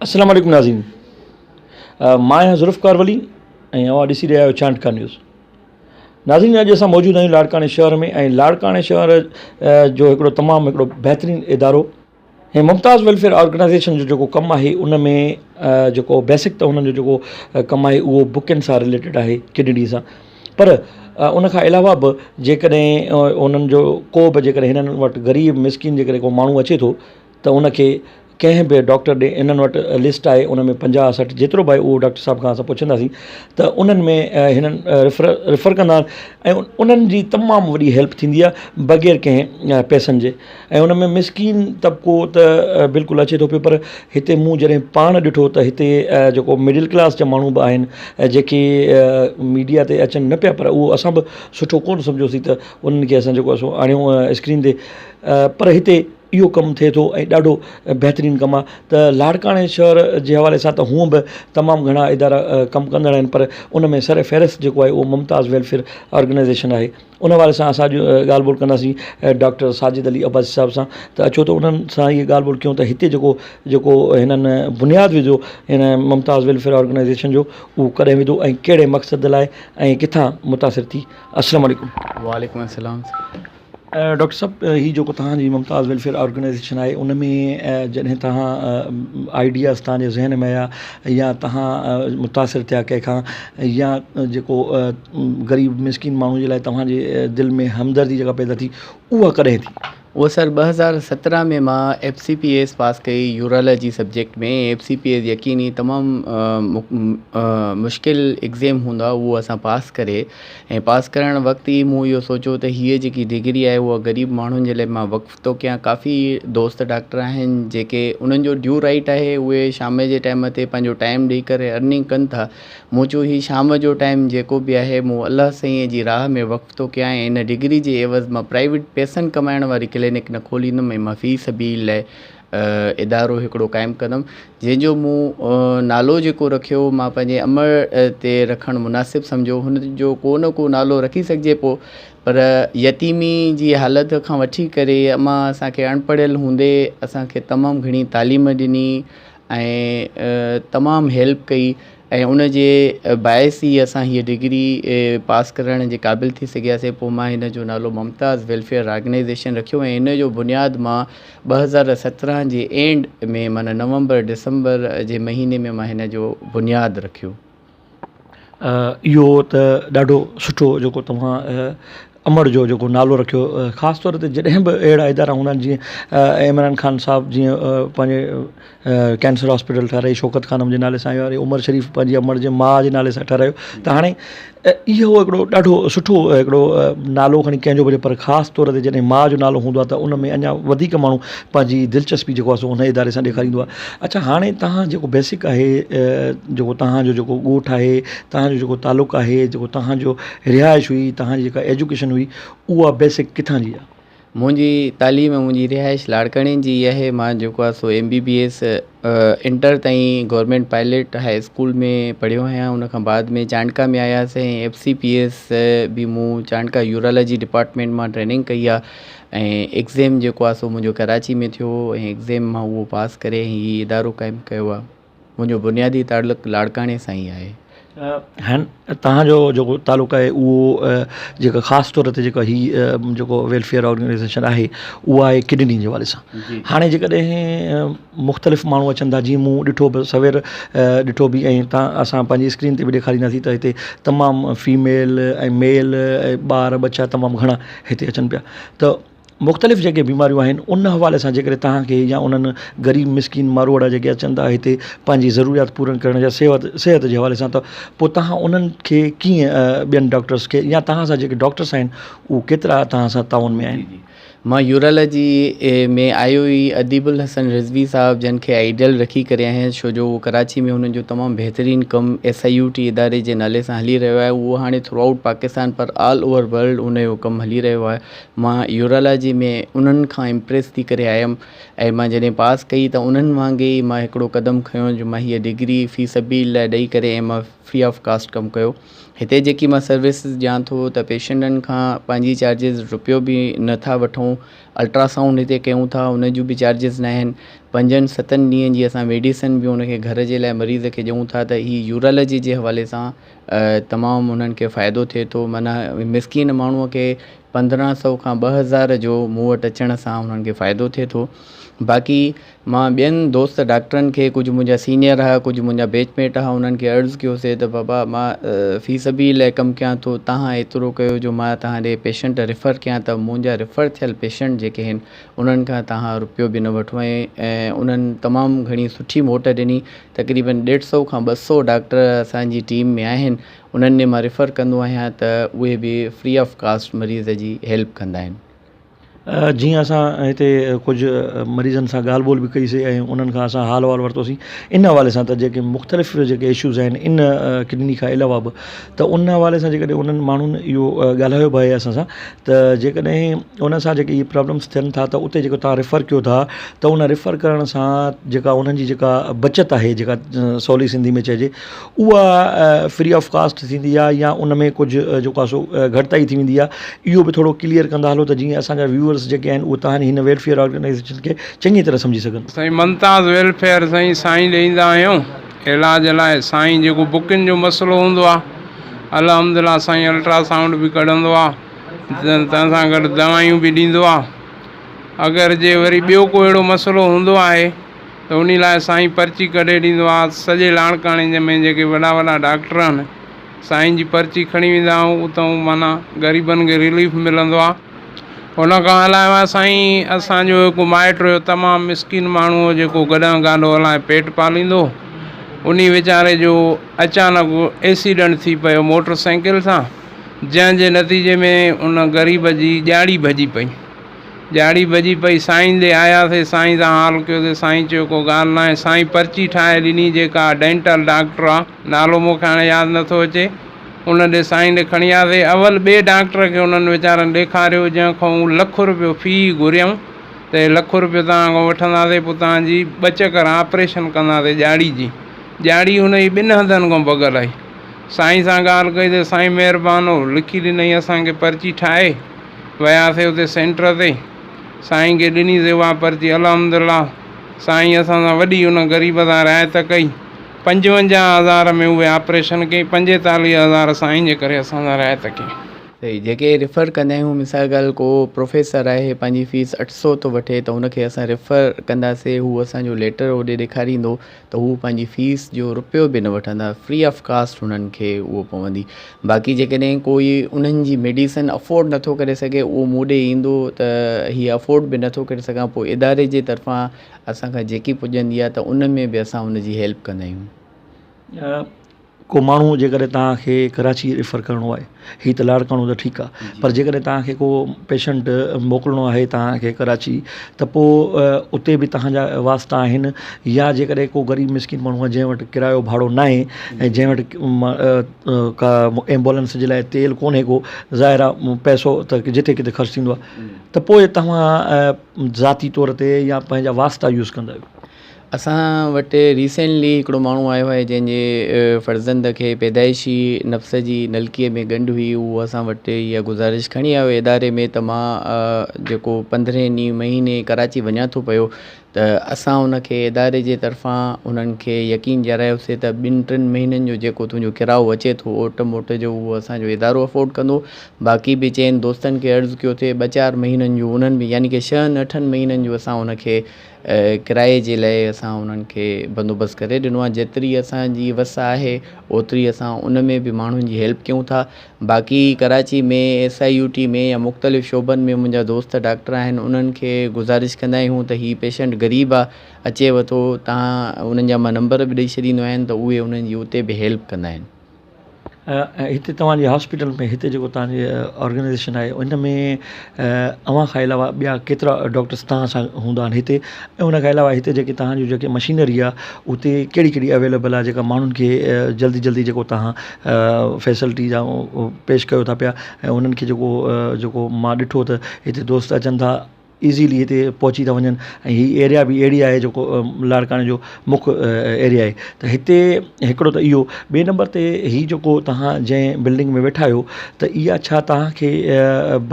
السلام عليڪم ناظرين مان آهيان ذوالفقار ولي ۽ اوهان ڏسي رهيا آهيو چانڊڪا نيوز ناظرين اڄ اسان موجود آهيون لاڙڪاڻي شهر ۾ ۽ لاڙڪاڻي شهر جو هڪڙو تمام هڪڙو بهترين ادارو ۽ ممتاز ويلفيئر آرگنائيزيشن جو جيڪو ڪم آهي ان ۾ جيڪو بيسڪ ته انهن جو جيڪو ڪم آهي اهو بڪن سان رليٽيڊ آهي ڪڊني سان پر ان کان علاوه به جيڪڏهن انهن جو ڪو به جيڪڏهن هنن وٽ غريب مسڪين جيڪڏهن ڪو ماڻهو اچي ٿو ته ان کي ڪنهن به ڊاڪٽر ڏي انهن وٽ لسٽ آهي ان ۾ 50 60 جيترو به آهي اهو ڊاڪٽر صاحب کان اسان پڇنداسين ته انهن ۾ هنن ريفر ريفر ڪندا آهن ۽ انهن جي تمام وڏي هيلپ ٿيندي آهي بغير ڪنهن پئسن جي ۽ ان ۾ مسڪين طبقو ته بلڪل اچي ٿو پيو پر هتي مون جڏهن پاڻ ڏٺو ته هتي جيڪو مڊل ڪلاس جا ماڻهو به آهن جيڪي ميڊيا تي اچن نه پيا پر اهو اسان به سٺو ڪونه سمجهوسين ته انهن کي اسان جيڪو آهي سو آڻيون اسڪرين تي پر هتي اهو ڪم ٿئي ٿو ۽ ڏاڍو بهترين ڪم آهي ته لاڙڪاڻي شهر جي حوالي سان ته هونء به تمام گهڻا ادارا ڪم ڪندڙ آهن پر ان ۾ سر فهرست جيڪو آهي اهو ممتاز ويلفيئر آرگنائيزيشن آهي ان حوالي سان اسان اڄ ڳالهه ٻولهه ڪنداسين ڊاڪٽر ساجد علي عباسي صاحب سان ته اچو ته انهن سان اها ڳالهه ٻولهه ڪيون ته هتي جيڪو جيڪو هنن بنياد وڌو هن ممتاز ويلفيئر آرگنائيزيشن جو اهو ڪڏهن وڌو ۽ ڪهڙي مقصد لاء ۽ ڪٿان متاثر ٿي السلام عليڪم. وعليڪم السلام. ڊاڪٽر صاحب هي جيڪو توهان جي ممتاز ويلفيئر آرگنائيزيشن آهي ان ۾ جڏهن توهان آئيڊياز توهان جي ذهن ۾ آيا يا توهان متاثر ٿيا ڪنهن کان يا جيڪو غريب مسڪين ماڻهو جي لاء توهان جي دل ۾ همدردي جيڪا پيدا ٿي اها ڪڏهن ٿي؟ اهو سر 2017 ۾ مان F C P S pass ڪئي urology subject ۾ F C P S يقيني تمام مشڪل ايگزيم هوندو آهي اهو اسان پاس ڪري ۽ پاس ڪرڻ وقت ئي مون اهو سوچيو ته هيء جيڪي ڊگري آهي اها غريب ماڻهن جي لاء مان وقف ٿو ڪيان ڪافي دوست ڊاڪٽر آهن جيڪي انهن جو ڊيو رائيٽ آهي اهي شام جي ٽائيم تي پنهنجو ٽائيم ڏئي ڪري ارننگ ڪن ٿا مون چيو هي شام جو ٽائيم جيڪو به آهي مون الله سائينء جي راهه ۾ وقف ٿو ڪيان ۽ ان ڊگري جي عيوض مان پرائيويٽ پئسن ڪمائڻ واري ڪلينڪ نه کوليندم ۽ مان في سبيل الله ادارو هڪڙو قائم ڪندم جنهن جو مون نالو جيڪو رکيو مان پنهنجي امڙ تي رکڻ مناسب سمجهيو هن جو ڪو نه ڪو نالو رکي سگهجي پيو پر يتيمي جي حالت کان وٺي ڪري امان اسان کي اڻپڙهيل هوندي اسان کي تمام گهڻي تعليم ڏني ۽ تمام هيلپ ڪئي ۽ ان جي باعث ئي اسان هيء ڊگري پاس ڪرڻ جي قابل ٿي سگهياسين پوء مان هن جو نالو ممتاز ويلفيئر آرگنائيزيشن رکيو ۽ ان جو بنياد مان 2017 جي اينڊ ۾ معنيٰ نومبر ڊسمبر جي مهيني ۾ مان هن جو بنياد رکيو. اهو ته ڏاڍو سٺو جيڪو توهان امڙ جو جيڪو نالو رکيو خاص طور تي جڏهن به اهڙا ادارا هوندا آهن جيئن عمران خان صاحب جيئن پنهنجي ڪينسر هاسپيٽل ٺهرائي شوڪت خانم جي نالي سان وري عمر شريف پنهنجي امڙ جي ماء جي نالي سان ٺهرايو ته هاڻي اهو هڪڙو ڏاڍو سٺو هڪڙو نالو کڻي ڪنهن جو به هجي پر خاص طور تي جڏهن ماء جو نالو هوندو آهي ته ان ۾ اڃا وڌيڪ ماڻهو پنهنجي دلچسپي جيڪو آهي سو ان اداري سان ڏيکاريندو آهي اڇا هاڻي توهان جيڪو بيسڪ آهي جيڪو توهان جو جيڪو ڳوٺ آهي توهان جو جيڪو تعلق آهي جيڪو توهان جو رهائش هئي توهان جي جيڪا ايجوڪيشن هئي اها بيسڪ ڪٿان جي آهي؟ منهنجي تعليم ۽ منهنجي رهائش لاڙڪاڻي جي آهي مان جيڪو آهي سو M B B S inter تائين گورنمينٽ پائلٽ هاء اسڪول ۾ پڙهيو آهيان ان کان بعد ۾ چانڊڪا ۾ آياسين ايف سي پي ايس به مون چانڊڪا يورالاجي ڊپارٽمينٽ مان ٽريننگ ڪئي آهي ۽ ايگزيم جيڪو آهي سو منهنجو ڪراچي ۾ ٿيو ۽ ايگزيم مان اهو پاس ڪري هي ادارو قائم ڪيو آهي منهنجو بنيادي تعلق لاڙڪاڻي سان ئي آهي. هن توهان جو جيڪو تعلق آهي اهو جيڪا خاص طور تي جيڪا هي جيڪو ويلفيئر آرگنائيزيشن آهي اها آهي ڪڊني جي حوالي سان هاڻي جيڪڏهن مختلف ماڻهو اچن ٿا جيئن مون ڏٺو به سوير ڏٺو به ۽ تان اسان پنهنجي اسڪرين تي به ڏيکارينداسين ته هتي تمام فيميل ۽ ميل ۽ ٻار ٻچا تمام گهڻا هتي اچن پيا ته مختلف جيڪي بيماريون آهن ان حوالي سان جيڪڏهن توهان کي يا انهن غريب مسڪين ماروئڙا جيڪي اچن ٿا هتي پنهنجي ضروريات پورن ڪرڻ جا صحت صحت جي حوالي سان ته پوء توهان انهن کي ڪيئن ٻين ڊاڪٽرس کي يا توهان سان جيڪي ڊاڪٽرس آهن اهو ڪيترا توهان سان تعاون ۾ آهن. مان يورالاجي ۾ آيو ئي اديب الحسن رضوي صاحب جن کي آئيڊيل رکي ڪري آهيان ڇو جو اهو ڪراچي ۾ انهن جو تمام بهترين ڪم ايس I U ٽي اداري جي نالي سان هلي رهيو آهي اهو هاڻي ٿرو آئوٽ پاڪستان پر آل اوور ورلڊ ان جو ڪم هلي رهيو آهي مان يورالاجي ۾ انهن کان امپريس ٿي ڪري آيم ۽ مان جڏهن پاس ڪئي ته انهن وانگي ئي مان هڪڙو قدم کنيو جو مان هيء ڊگري في سبيل الله ڏئي ڪري ۽ مان فري آف ڪاسٽ ڪم ڪيو. هتي جيڪي مان سروسز ڏيان ٿو ته پيشنٽن کان پنهنجي چارجز رپيو به نه ٿا وٺون. آهيون الٽراسائونڊ هتي ڪيون ٿا ان جون به چارجز نه آهن پنجن ستن ڏينهن جي اسان ميڊيسن به ان کي گهر جي لاء مريض کي ڏيون ٿا ته هي يورالاجي جي حوالي سان تمام انهن کي فائدو ٿئي ٿو معنيٰ مسڪين ماڻهوء کي 1500 کان 2000 جو مون وٽ اچڻ سان انهن کي فائدو ٿئي ٿو باقي مان ٻين دوست ڊاڪٽرن کي ڪجهه منهنجا سينئر ها ڪجهه منهنجا بيچ ميٽ ها انهن کي عرض ڪيوسي ته بابا مان في سبيل الله ڪم ڪيان ٿو تهان ايترو ڪيو جو مان تهان ڏي پيشنٽ ريفر ڪيان ته منهنجا ريفر ٿيل پيشنٽ جيڪي آهن انهن کان تهان روپيو به نه وٺو ۽ انهن تمام گهڻي سٺي موٽ ڏني تقريبن ڏيڍ سئو کان 200 ڊاڪٽر اسان جي ٽيم ۾ آهن انهن ڏي مان ريفر ڪندو آهيان ته اهي به فري آف ڪاسٽ مريض جي هيلپ ڪندا آهن. جيئن اسان هتي ڪجهه مريضن سان ڳالهه ٻولهه به ڪئي سي ۽ انهن کان اسان حال احوال ورتوسين ان حوالي سان ته جيڪي مختلف جيڪي اشوز آهن ان ڪڊني کان علاوه به ته ان حوالي سان جيڪڏهن انهن ماڻهن اهو ڳالهايو به آهي اسان سان ته جيڪڏهن ان سان جيڪي اهي پرابلمس ٿين ٿا ته اتي جيڪو توهان ريفر ڪيو ٿا ته ان ريفر ڪرڻ سان جيڪا انهن جي جيڪا بچت آهي جيڪا سولي سنڌي ۾ چئجي اها فري آف ڪاسٽ ٿيندي آهي يا ان ۾ ڪجهه جيڪو آهي سو گهٽتائي ٿي ويندي آهي اهو به ٿورو ڪليئر ڪندا هلو ته جيئن اسان جا ويوئرس جيڪي آهن اهي توهان جي هن ويلفيئر آرگنائيزيشن کي چڱي طرح سمجهي سگهن. سائين ممتاز ويلفيئر سائين سائين ڏي ايندا آهيون علاج لاء سائين جيڪو بڪن جو مسئلو هوندو آهي الحمدلله سائين الٽرا سائونڊ به ڪڍندو آهي تنهن سان گڏ دوائيون به ڏيندو آهي اگر جي وري ٻيو ڪو اهڙو مسئلو هوندو آهي ته انهي لاء سائين پرچي ڪڍي ڏيندو آ سڄي لاڙڪاڻي جي ۾ جيڪي وڏا وڏا ڊاڪٽر آهن سائين جي پرچي کڻي ويندا آهيون اتان معنيٰ غريبن کي رليف ملندو آ ان کان علاوه سائين اسان جو هڪ مائٽ هيو تمام مسڪين ماڻهو هو جيڪو گڏهه گاڏو هلائي پيٽ پاليندو هو انهي ويچاري جو اچانڪ ايڪسيڊنٽ ٿي پيو موٽر سائيڪل سان جنهن جي نتيجي ۾ ان غريب جي ڄاڙي ڀڄي پئي. ڄاڙي ڀڄي پئي. سائين ڏي آياسي. سائين سان حال ڪيوسي. سائين چيو ڪو ڳالهه ناهي. سائين پرچي ٺاهي ڏني جيڪا ڊينٽل ڊاڪٽر آ. نالو مون کي هاڻي ياد نٿو اچي. ان ڏي سائين ڏي کڻي آياسي. اول ٻئي ڊاڪٽر کي انهن ويچارن ڏيکاريو جنهن کان لک روپيو في گهريائون ته هي لک روپيو توهان کان وٺنداسي پوء توهان جي ٻه چڪر آپريشن ڪنداسي ڄاڙي جي. ڄاڙي هن جي ٻن هنڌن کان ڀڳل آهي. سائين سان ڳالهه ڪئي ته سائين مهربان هو، لکي ڏنائين اسان کي پرچي ٺاهي، وياسي اتي سينٽر تي، سائين کي ڏني سي اها پرچي، الحمدلله سائين اسان سان وڏي ان غريب سان رعايت ڪئي، 55 هزار ۾ اهي آپريشن ڪئي، 45 هزار سائين جي ڪري اسان سان رعايت ڪئي. صحيح جيڪي ريفر ڪندا آهيون مثال ڳالهه ڪو پروفيسر آهي پنهنجي فيس 800 ٿو وٺي ته ان کي اسان ريفر ڪنداسي هو اسان جو ليٽر هوڏي ڏيکاريندو ته هو پنهنجي فيس جو رپيو به نه وٺندا فري آف ڪاسٽ انهن کي اهو پوندي باقي جيڪڏهن ڪوئي انهن جي ميڊيسن افورڊ نٿو ڪري سگهي اهو مون ڏي ايندو ته هي افورڊ به نٿو ڪري سگهان پوء اداري جي طرفان اسان کان جيڪي پڄندي آهي ته ان ۾ به اسان ان جي هيلپ ڪندا آهيون. ڪو ماڻهو جيڪڏهن توهان کي ڪراچي ريفر ڪرڻو آهي هي ته لاڙڪاڻو ته ٺيڪ آهي پر جيڪڏهن توهان کي ڪو پيشنٽ موڪلڻو آهي توهان کي ڪراچي ته پوء اتي به توهان جا واسطا آهن يا جيڪڏهن ڪو غريب مسڪين ماڻهو آهي جنهن وٽ ڪرايو ڀاڙو نه آهي ۽ جنهن وٽ ڪا ايمبولنس جي لاء تيل ڪونهي ڪو ظاهر آهي پئسو ته جتي ڪٿي خرچ ٿيندو آهي ته پوء توهان ذاتي طور تي يا پنهنجا واسطا يوز ڪندا آهيو. اسان وٽ ريسينٽلي هڪڙو ماڻهو آيو آهي جنهن جي فرزند کي پيدائشي نفس جي نلڪي ۾ ڳنڍ هئي اهو اسان وٽ اها گذارش کڻي آيو اداري ۾ ته مان جيڪو پندرهين ڏينهن مهيني ڪراچي وڃان ٿو پيو ته اسان ان کي اداري جي طرفان انهن کي يقين ڏيارايوسي ته ٻن ٽن مهينن جو جيڪو تنهنجو ڪرايو اچي ٿو اوٽ موٽ جو اهو اسان جو ادارو افورڊ ڪندو باقي به چئن دوستن کي عرض ڪيو ٿي ٻه چار مهينن جو انهن به يعني ڪه ڇهن اٺن مهينن جو اسان ان کي ڪرائي جي لاء اسان انهن کي بندوبست ڪري ڏنو آهي جيتري اسان جي وس آهي اوتري اسان ان ۾ به ماڻهن جي هيلپ ڪيون ٿا باقي Karachi ۾ S I U T ۾ يا مختلف شعبن ۾ منهنجا دوست ڊاڪٽر آهن انهن کي گذارش ڪندا آهيون ته هي پيشنٽ غريب آهي اچيو ٿو تان انهن جا مان نمبر به ڏئي ڇڏيندو آهيان ته اهي انهن جي اتي به هيلپ ڪندا آهن. هتي توهان جي هاسپيٽل ۾ هتي جيڪو توهان جي آرگنائيزيشن آهي ان ۾ اوهان کان علاوه ٻيا ڪيترا ڊاڪٽرس توهان سان هوندا آهن هتي ۽ ان کان علاوه هتي جيڪي توهان جون جيڪي مشينري آهي اتي ڪهڙي ڪهڙي اويليبل آهي جيڪا ماڻهن کي جلدي جلدي جيڪو توهان فيسلٽي جا پيش ڪيو ٿا پيا ۽ انهن کي جيڪو جيڪو مان ڏٺو ته هتي دوست اچن ٿا. ايزيلي هتي پهچي ٿا وڃن ۽ هي ايريا به اهڙي آهي جيڪو لاڙڪاڻي جو مک ايريا آهي ته هتي هڪڙو ته اهو ٻئي نمبر تي هي جيڪو توهان جنهن بلڊنگ ۾ ويٺا آهيو ته اها ڇا توهان کي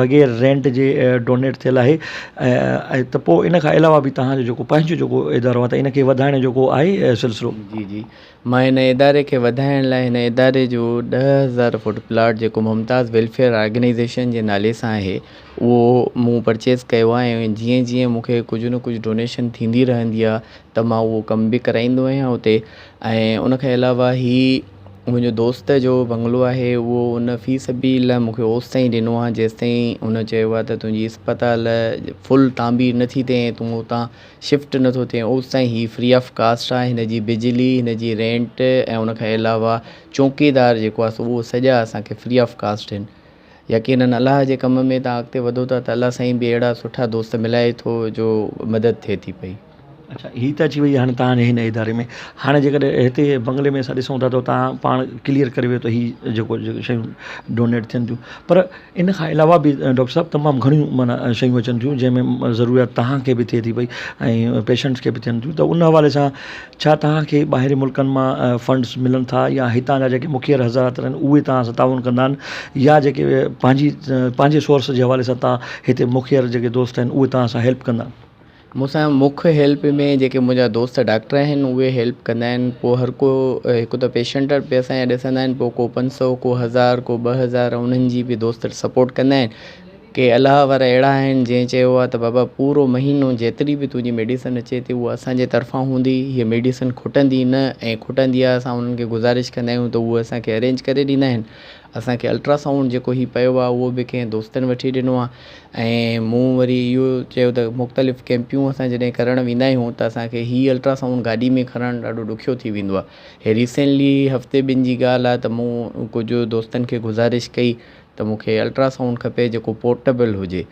بغير رينٽ جي ڊونيٽ ٿيل آهي ۽ ته پوء ان کان علاوه به توهان جو جيڪو پنهنجو جيڪو ادارو آهي ته ان کي وڌائڻ جو ڪو آهي سلسلو. جي جي مان هن اداري کي وڌائڻ لاء هن اداري جو 10,000 فوٽ پلاٽ جيڪو ممتاز ويلفيئر آرگنائيزيشن جي نالي سان آهي اهو مون پرچيز ڪيو آهي ۽ جيئن جيئن مون کي ڪجهه نه ڪجهه ڊونيشن ٿيندي رهندي آهي ته مان اهو ڪم به ڪرائيندو آهيان اتي ۽ ان کان علاوه هي منهنجو دوست جو بنگلو آهي اهو ان في سبيل الله مون کي اوستائين ڏنو آهي جيستائين ان چيو آهي ته تنهنجي اسپتال فل تعمير نٿي ٿئي ۽ تون اتان شفٽ نٿو ٿئين اوستائين هي فري آف ڪاسٽ آهي هن جي بجلي هن جي رينٽ ۽ ان کان علاوه چوڪيدار جيڪو آهي سو اهو سڄا اسان کي فري آف ڪاسٽ آهن يقينن الله جي ڪم ۾ تان اڳتي وڌو ٿا ته الله سائين به اهڙا سٺا دوست ملائي ٿو جو مدد ٿئي ٿي پئي. اڇا هي ته اچي وئي هاڻي توهان جي هن اداري ۾ هاڻي جيڪڏهن هتي بنگلي ۾ اسان ڏسون ٿا ته توهان پاڻ ڪليئر ڪري ويو ته هي جيڪو شيون ڊونيٽ ٿين ٿيون پر ان کان علاوه به ڊاڪٽر صاحب تمام گهڻيون معنيٰ شيون اچن ٿيون جنهن ۾ ضروريات توهان کي به ٿئي ٿي پئي ۽ پيشنٽس کي به ٿين ٿيون ته ان حوالي سان ڇا توهان کي ٻاهرين ملڪن مان فنڊس ملن ٿا يا هتان جا جيڪي مخير حضرات آهن اهي توهان سان تعاون ڪندا آهن يا جيڪي پنهنجي پنهنجي سورس جي حوالي سان توهان هتي مخير جيڪي دوست آهن اهي توهان سان هيلپ ڪندا آهن. مون سان مک هيلپ ۾ جيڪي منهنجا دوست ڊاڪٽر آهن اهي هيلپ ڪندا آهن پوء هر ڪو هڪ ته پيشنٽ به اسان جا ڏسندا آهن پوء ڪو پنج سو ڪو هزار ڪو 2000 انهن جي به دوست سپورٽ ڪندا آهن ڪي الله وارا اهڙا آهن جنهن چيو آهي ته بابا پورو مهينو جيتري به تنهنجي ميڊيسن اچي ٿي اها اسان جي طرفان هوندي هيء ميڊيسن کٽندي نه ۽ کٽندي آهي اسان انهن کي گذارش ڪندا آهيون ته اهي اسان کي ارينج ڪري ڏيندا آهن اسان کي الٽرا سائونڊ جيڪو هي پيو آهي اهو به ڪنهن دوستن وٺي ڏنو آهي ۽ مون وري اهو چيو ته مختلف ڪيمپيون اسان جڏهن ڪرڻ ويندا آهيون ته اسان کي هي الٽرا سائونڊ گاڏي ۾ کڻڻ ڏاڍو ڏکيو ٿي ويندو آهي هي ريسينٽلي هفتي ٻن جي ڳالهه آهي ته مون ڪجهه دوستن کي گذارش ڪئي ته مون کي الٽرا سائونڊ کپي جيڪو پورٽيبل هجي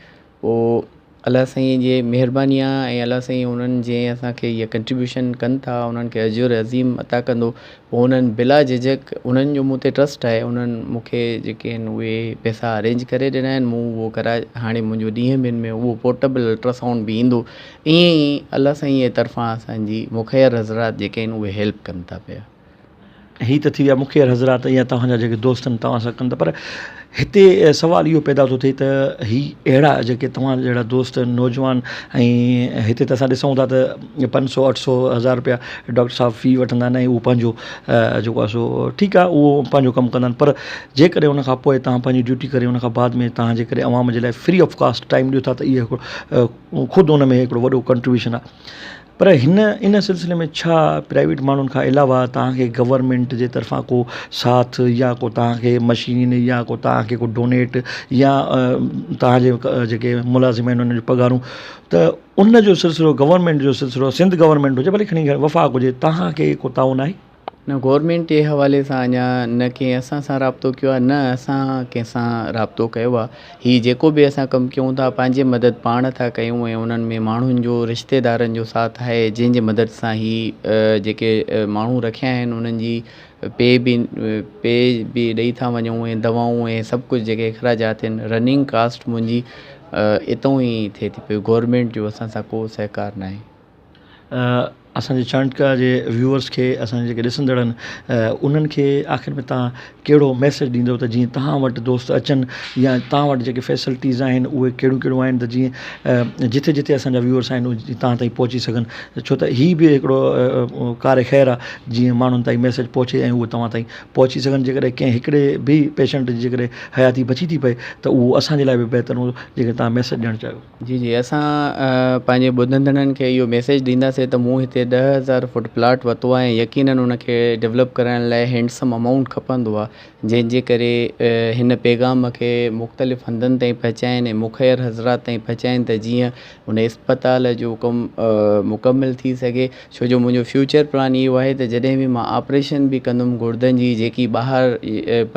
پوء الله سائين جي مهرباني آ ۽ الله سائين انهن جنهن اسان کي هيء ڪنٽريبيوشن ڪن ٿا انهن کي اجر عظيم عطا ڪندو پوء انهن بلا جهجهڪ انهن جو مون تي ٽرسٽ آهي انهن مون کي جيڪي آهن اهي پئسا ارينج ڪري ڏنا آهن مون اهو ڪرائي هاڻي منهنجو ڏينهن ٻن ۾ اهو پورٽيبل الٽرا سائونڊ به ايندو ائين ئي الله سائين جي طرفان اسان جي مخير حضرات جيڪي آهن اهي هيلپ ڪن ٿا پيا. هي ته ٿي ويا مخير حضرات يا توهان جا جيڪي دوست آهن توهان سان ڪن ٿا پر هتي سوال اهو پيدا ٿو ٿئي ته هي اهڙا جيڪي توهان جهڙا دوست نوجوان ۽ هتي ته اسان ڏسون ٿا ته پنج سو اٺ سو هزار روپيا ڊاڪٽر صاحب في وٺندا آهن ۽ اهو پنهنجو جيڪو آهي سو ٺيڪ آهي اهو پنهنجو ڪم ڪندا آهن پر جيڪڏهن ان کان پوء توهان پنهنجي ڊيوٽي ڪري ان کان بعد ۾ توهان جيڪڏهن عوام جي لاء فري آف ڪاسٽ ٽائيم ڏيو ٿا ته اهو هڪڙو خود ان ۾ هڪڙو وڏو ڪنٽريبيوشن آهي پر هن ان سلسلي ۾ ڇا پرائيويٽ ماڻهن کان علاوه توهان کي گورنمينٽ جي طرفان ڪو ساٿ يا ڪو توهان کي مشين يا ڪو توهان کي ڪو ڊونيٽ يا توهان جي جيڪي ملازم آهن انهن جون پگهارون ته ان جو سلسلو گورنمينٽ جو سلسلو سنڌ گورنمينٽ هجي ڀلي کڻي وفاق هجي توهان کي ڪو تعاون آهي؟ نه گورنمينٽ جي حوالي سان اڃا نه ڪنهن اسان سان رابطو ڪيو آهي نه اسان ڪنهن سان رابطو ڪيو آهي هي جيڪو به اسان ڪم ڪيون ٿا پنهنجي مدد پاڻ ٿا ڪيون ۽ انهن ۾ ماڻهن جو رشتيدارن جو ساٿ آهي جنهن جي مدد سان هي جيڪي ماڻهو رکيا آهن انهن جي پي به پي به ڏئي ٿا وڃون ۽ دوائون ۽ سڀ ڪجهه جيڪي اخراجات آهن رننگ ڪاسٽ منهنجي اتو ئي ٿئي ٿي پئي گورنمينٽ جو اسان سان ڪو سهڪار ناهي. اسان جي چانڊڪا جي ويوئرس کي اسان جي جيڪي ڏسندڙ آهن انهن کي آخر ۾ توهان ڪهڙو ميسيج ڏيندو ته جيئن توهان وٽ دوست اچن يا توهان وٽ جيڪي فيسلٽيز آهن اهي ڪهڙيون ڪهڙيون آهن ته جيئن جتي جتي اسان جا ويوئرس آهن اهي توهان تائين پهچي سگهن ڇو ته هي به هڪڙو ڪار خير آهي جيئن ماڻهن تائين ميسيج پهچي ۽ اهي توهان تائين پهچي سگهن جيڪڏهن ڪنهن هڪڙي به پيشنٽ جي جيڪڏهن حياتي بچي ٿي پئي ته اهو اسان جي لاء به بهتر هوندو جيڪڏهن توهان ميسيج ڏيڻ چاهيو. جي جي اسان پنهنجي ٻڌندڙن کي اهو ميسيج ڏينداسين ته مون هتي 10,000 فوٽ پلاٽ ورتو آهي ۽ يقينن ان کي ڊولپ ڪرڻ لاء هينڊسم امائونٽ کپندو آهي جنهن جي ڪري هن پيغام کي مختلف هنڌن تائين پهچائين ۽ مخير حضرات تائين پهچائين ته جيئن ان اسپتال جو ڪم مڪمل ٿي سگهي ڇو جو منهنجو فيوچر پلان اهو آهي ته جڏهن به مان آپريشن به ڪندم گڙدن جي جيڪي ٻاهر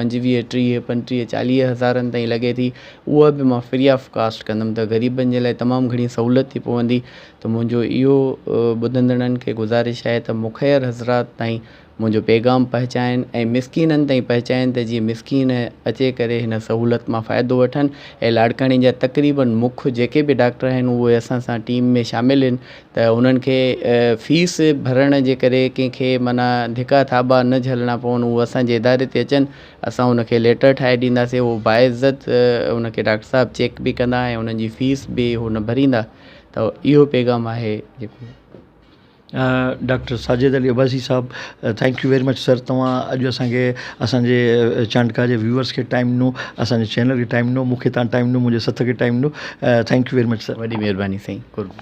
25 30 35 40 هزارن تائين لڳي ٿي اها به مان فري آف ڪاسٽ ڪندم ته غريبن جي لاء تمام گهڻي سهولت ٿي پوندي ته منهنجو اهو ٻڌندڙن کي گذارش آهي ته مخير حضرات تائين منهنجو پيغام پهچائين ۽ مسڪينن تائين پهچائين ته جيئن مسڪين اچي ڪري هن سهولت مان فائدو وٺن ۽ لاڙڪاڻي جا تقريبن مک جيڪي به ڊاڪٽر آهن اهي اسان سان ٽيم ۾ شامل آهن ته انهن کي فيس ڀرڻ جي ڪري ڪنهن کي معنيٰ ڌڪا ٿاٻا نه جهلڻا پون اهي اسان جي اداري تي اچن اسان ان کي ليٽر ٺاهي ڏينداسين اهو باعزت ان کي ڊاڪٽر صاحب چيڪ به ڪندا ۽ انهن جي فيس به هو نه ڀريندا ته اهو پيغام آهي جيڪو. ڊاڪٽر ساجد علي عباسي صاحب thank you very much sir توهان اڄ اسان کي اسان جي چانڊڪا جي ويوئرس کي ٽائيم ڏنو اسان جي چينل کي ٽائيم ڏنو مون کي توهان ٽائيم ڏنو منهنجي سٿ کي ٽائيم ڏنو thank you very much sir. وڏي مهرباني سائين قرب.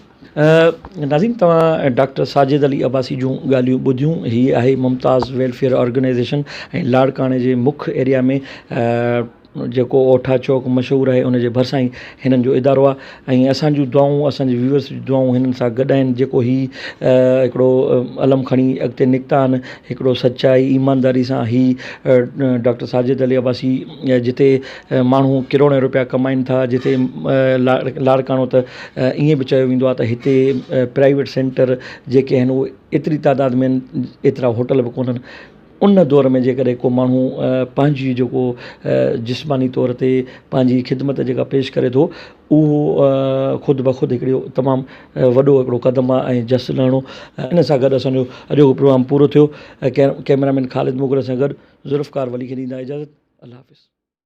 ناظرين توهان ڊاڪٽر ساجد علي عباسي جون ڳالهيون ٻڌيون هي آهي ممتاز ويلفيئر آرگنائيزيشن ۽ لاڙڪاڻي جي مک ايريا ۾ جيڪو اوٺا چوڪ مشهور آهي ان جي ڀرسان ئي هنن جو ادارو آهي ۽ اسان جون دعائون اسان جي ويورس جون دعائون هنن سان گڏ آهن جيڪو هي هڪڙو علم کڻي اڳتي نڪتا آهن هڪڙو سچائي ايمانداري سان هي ڊاڪٽر ساجد علي عباسي جتي ماڻهو ڪروڙين روپيا ڪمائن ٿا جتي لاڙڪاڻو ته ائين به چيو ويندو آهي ته هتي پرائيويٽ سينٽر جيڪي آهن اهي ايتري تعداد ۾ آهن ايترا هوٽل به ڪونهن ان دور ۾ جيڪڏهن ڪو ماڻهو پنهنجي جيڪو جسماني طور تي پنهنجي خدمت جيڪا پيش ڪري ٿو اهو خود بخود هڪڙو تمام وڏو هڪڙو قدم آهي ۽ جس لهڻو ان سان گڏ اسان جو اڄوڪو پروگرام پورو ٿيو ڪئميرا مين خالد مغل سان گڏ ذوالفقار ولي کي ڏيندا اجازت الله حافظ.